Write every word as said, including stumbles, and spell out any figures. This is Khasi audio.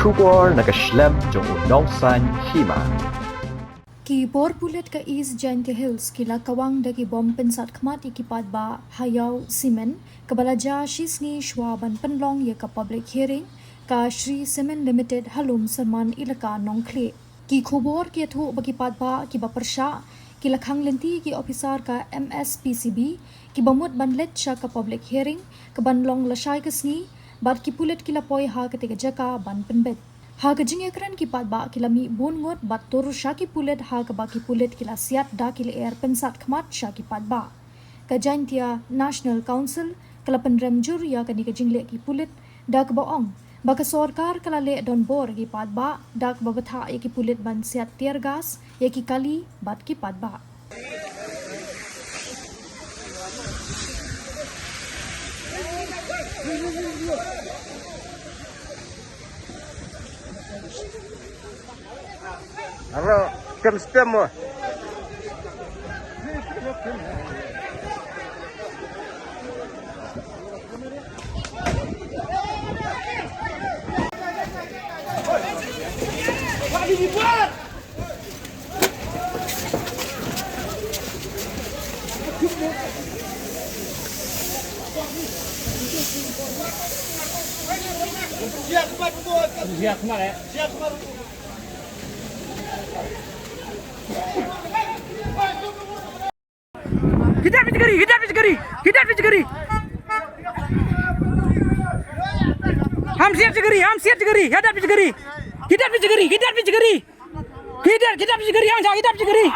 Khubor na ka shlem jong u nongsan hima. Ki bor pulit ka East Jaintia Hills ki la kawang da ki bom pynsat khmat ïa ki paidbah ha Yaw Cement, kaba la jia shi sngi shwa ban pynlong ïa ka public hearing ka Shree Cement Limited ha Lumsyrman, Elaka Nongkhlieh. Ki khubor ki ïathuh ba ki paidbah kiba pyrshah ki la khang lynti ïa ki ophisar ka M S P C B kiba mut ban leit sha ka public hearing kaban long lashai ka sngi, bad ki pulit ki la poi ha katei ka jaka ban pynbeit. Ha ka jingïakren ki paidbah ki la mih bun ngut bad tur sha ki pulit, ha kaba ki pulit ki la siat da ki lyer pynsat khmat sha ki paidbah. Ka Jaintia National Council ka la pynrem jur ïa kane ka jingleh ki pulit da kaba ong ba ka sorkar ka la leh donbor ïa ki paidbah da kaba bthah ïa ki pulit ban siat tear gas ïa ki kali bad ki paidbah. Aro, tem stem mo. Hidat pijgari, hidat pijgari, hidat pijgari. Ham siat jgari, ham siat jgari, hidat pijgari. Hidat pijgari, hidat pijgari. Hidat, hidat pijgari, ham siat, hidat pijgari.